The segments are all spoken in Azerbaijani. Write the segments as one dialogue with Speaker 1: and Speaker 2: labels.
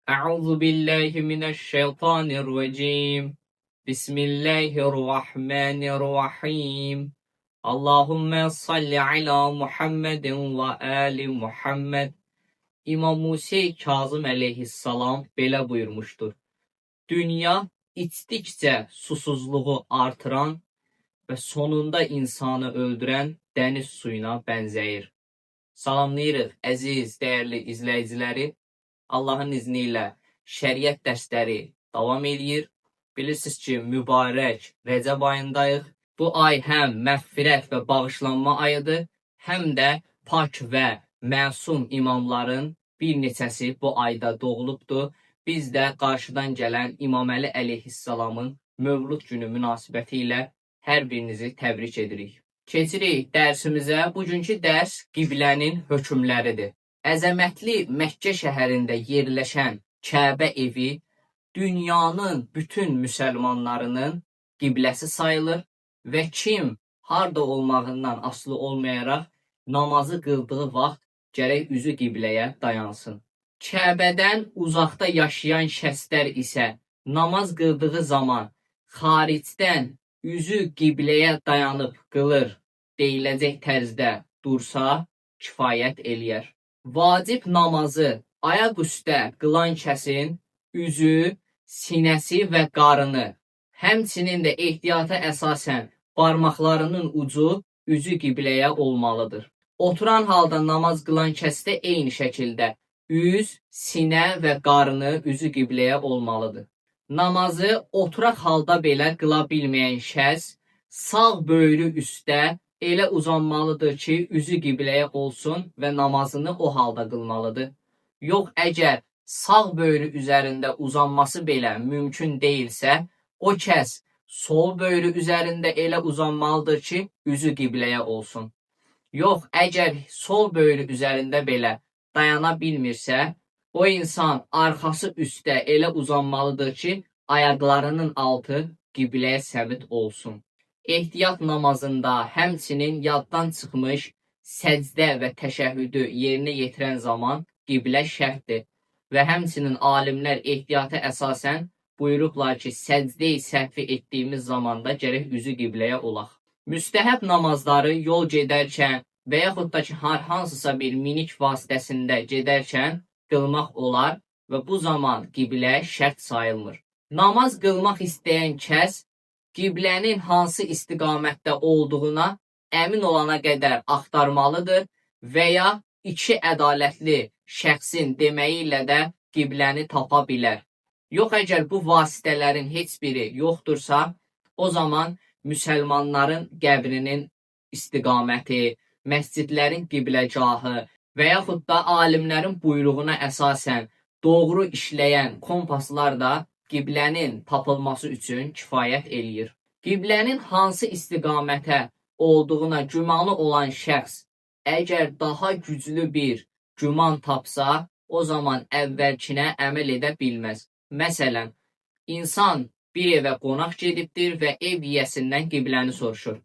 Speaker 1: Əuzu billahi mineşşeytanirracim. Bismillahirrahmanirrahim. Allahümme salli ala Muhammedin və ali Muhammed. İmam Musa Kazım əleyhissalam belə buyurmuşdur. Dünya içdikcə susuzluğu artıran və sonunda insanı öldürən dəniz suyuna bənzəyir. Salamlayırıq əziz, dəyərli izləyiciləri. Allahın izni ilə şəriət dərsləri davam eləyir. Bilirsiniz ki, mübarək Rəcəb ayındayıq. Bu ay həm məğfirət və bağışlanma ayıdır, həm də pak və məsum imamların bir neçəsi bu ayda doğulubdur. Biz də qarşıdan gələn İmam Əli əleyhissalamın mövlud günü münasibəti ilə hər birinizi təbrik edirik. Keçirik dərsimizə. Bugünkü dərs qiblənin hökmləridir. Əzəmətli Məkkə şəhərində yerləşən Kəbə evi dünyanın bütün müsəlmanlarının qibləsi sayılır və kim harda olmağından asılı olmayaraq namazı qıldığı vaxt gərək üzü qibləyə dayansın. Kəbədən uzaqda yaşayan şəxslər isə namaz qıldığı zaman xaricdən üzü qibləyə dayanıb qılır deyiləcək tərzdə dursa kifayət eləyər. Vacib namazı ayaq üstə qılan kəsin üzü, sinəsi və qarını, həmçinin də ehtiyata əsasən barmaqlarının ucu üzü qibləyə olmalıdır. Oturan halda namaz qılan kəs də eyni şəkildə üz, sinə və qarını üzü qibləyə olmalıdır. Namazı oturaq halda belə qıla bilməyən şəxs sağ böyrü üstə elə uzanmalıdır ki, üzü qibləyə olsun və namazını o halda qılmalıdır. Yox, əgər sağ böyrü üzərində uzanması belə mümkün deyilsə, o kəs sol böyrü üzərində elə uzanmalıdır ki, üzü qibləyə olsun. Yox, əgər sol böyrü üzərində belə dayana bilmirsə, o insan arxası üstə elə uzanmalıdır ki, ayaqlarının altı qibləyə səmit olsun. Ehtiyat namazında həmçinin yaddan çıxmış səcdə və təşəhhüdü yerinə yetirən zaman qiblə şərtdir və həmçinin alimlər ehtiyata əsasən buyurublar ki, səcdə-i səhvi etdiyimiz zamanda gərək üzü qibləyə olaq. Müstəhəb namazları yol gedərkən və yaxud da ki, hər hansısa bir minik vasitəsində gedərkən qılmaq olar və bu zaman qiblə şərt sayılmır. Namaz qılmaq istəyən kəs qiblənin hansı istiqamətdə olduğuna əmin olana qədər axtarmalıdır və ya iki ədalətli şəxsin deməyi ilə də qibləni tapa bilər. Yox, əgər bu vasitələrin heç biri yoxdursa, o zaman müsəlmanların qəbrinin istiqaməti, məscidlərin qibləgahı və yaxud da alimlərin buyruğuna əsasən doğru işləyən kompaslar da qiblənin tapılması üçün kifayət eləyir. Qiblənin hansı istiqamətə olduğuna gümanı olan şəxs əgər daha güclü bir güman tapsa, o zaman əvvəlkinə əməl edə bilməz. Məsələn, insan bir evə qonaq gedibdir və ev yiyəsindən qibləni soruşur.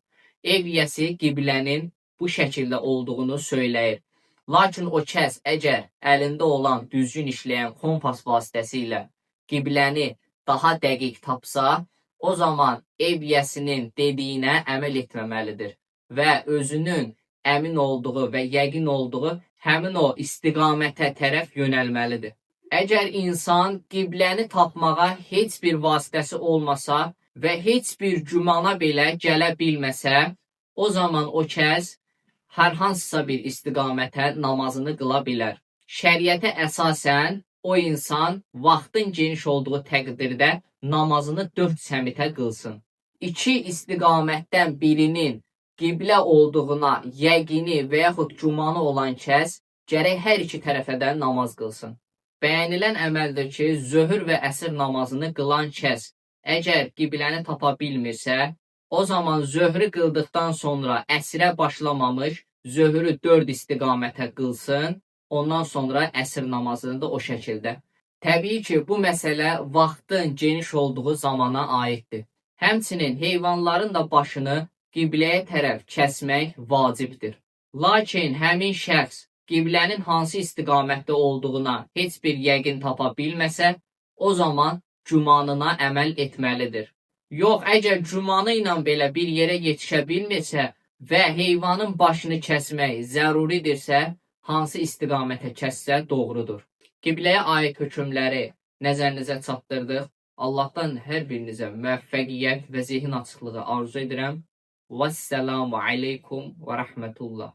Speaker 1: Ev yiyəsi qiblənin bu şəkildə olduğunu söyləyir. Lakin o kəs əgər əlində olan düzgün işləyən kompas vasitəsilə qibləni daha dəqiq tapsa, o zaman ev yiyəsinin dediyinə əməl etməməlidir və özünün əmin olduğu və yəqin olduğu həmin o istiqamətə tərəf yönəlməlidir. Əgər insan qibləni tapmağa heç bir vasitəsi olmasa və heç bir gümana belə gələ bilməsə, o zaman o kəs hər hansısa bir istiqamətə namazını qıla bilər. Şəriətə əsasən o insan vaxtın geniş olduğu təqdirdə namazını dörd səmitə qılsın. İki istiqamətdən birinin qiblə olduğuna yəqini və yaxud gümanı olan kəs gərək hər iki tərəfə də namaz qılsın. Bəyənilən əməldir ki, zöhr və əsr namazını qılan kəs əgər qibləni tapa bilmirsə, o zaman zöhrü qıldıqdan sonra əsrə başlamamış zöhrü dörd istiqamətə qılsın, ondan sonra əsr namazını da o şəkildə. Təbii ki, bu məsələ vaxtın geniş olduğu zamana aiddir. Həmçinin heyvanların da başını qibləyə tərəf kəsmək vacibdir. Lakin həmin şəxs qiblənin hansı istiqamətdə olduğuna heç bir yəqin tapa bilməsə, o zaman gümanına əməl etməlidir. Yox, əgər gümanı ilə belə bir yerə yetişə bilmirsə və heyvanın başını kəsmək zəruridirsə, hansı istiqamətə kəssə doğrudur. Qibləyə aid hökmləri nəzərinizə çatdırdıq. Allahdan hər birinizə müvəffəqiyyət və zehin açıqlığı arzu edirəm. Vəssalamu aleykum və rəhmətullah.